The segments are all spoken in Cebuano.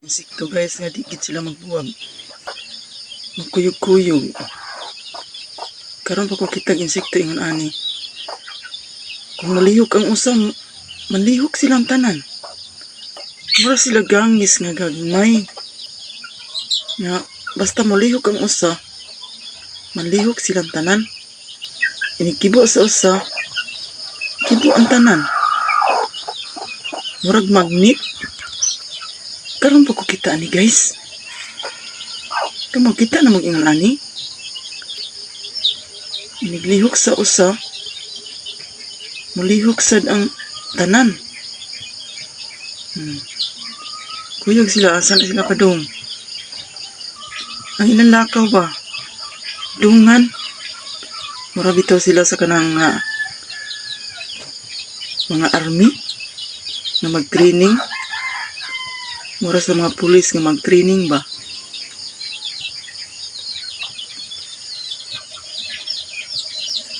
Insekto, guys, nga di gid sila magbuwag. Magkuyog-kuyog. Karon pa ko kitag insekto ingon ani. Kung malihok ang usa, manlihok silang tanan. Mura sila gangis nga gagmay. Nga basta molihok ang usa, manlihok silang tanan. Inikibo sa usa, kibo ang tanan. Murag magnet. Karon pa ko kita ani, guys. Kamo, kita na mag-ingon ani. Iniglihok sa usa, mulihok sad ang tanan. Kuyog sila, asa na sila padung? Ang ilang lakaw ba? Dungan. Mura bitaw sila sa kanang mga army na mag-training. Mura sa mga pulis nga mag-training ba?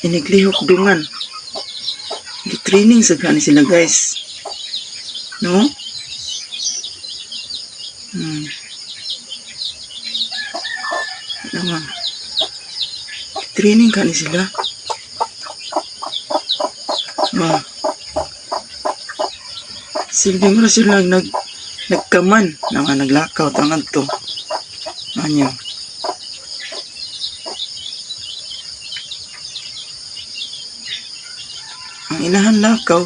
Iniglihok dungan. Gi-training sa gani sila, guys. No? Ano nga? Training kani sila. Ba. Silbi mo sila nagkaman na nga naglakaw tangan to. Anyo. Ang inahan lakaw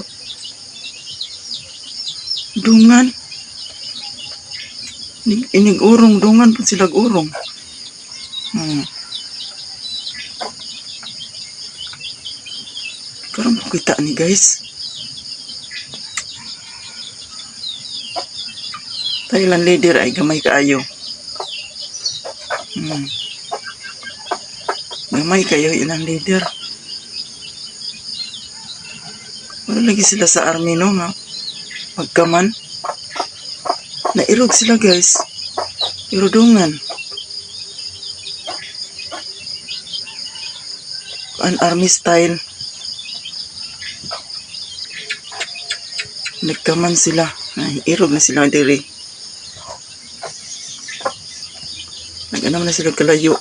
dungan. Inig urong dungan pud sila urong. Karon po kita ni, guys. Thailand leader ay gamay kaayo. Gamay kayo ilang leader. Wala lagi sila sa army, no, nga. Pagkaman. Nairog sila, guys. Pero dungan. An army style. Nagkaman sila. Ay, irog na sila diri. Nag-anam na sila kalayo.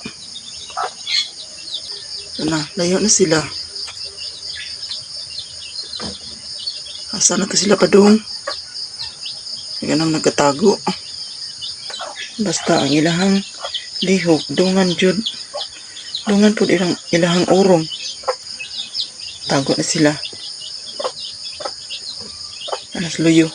Ito na, layo na sila. Asa na to sila padung? Nag-anam nagkatago. Basta ang ilahang lihok, dungan jud. Dungan pud ilang ilahang urong. Tago na sila. Anas luyo.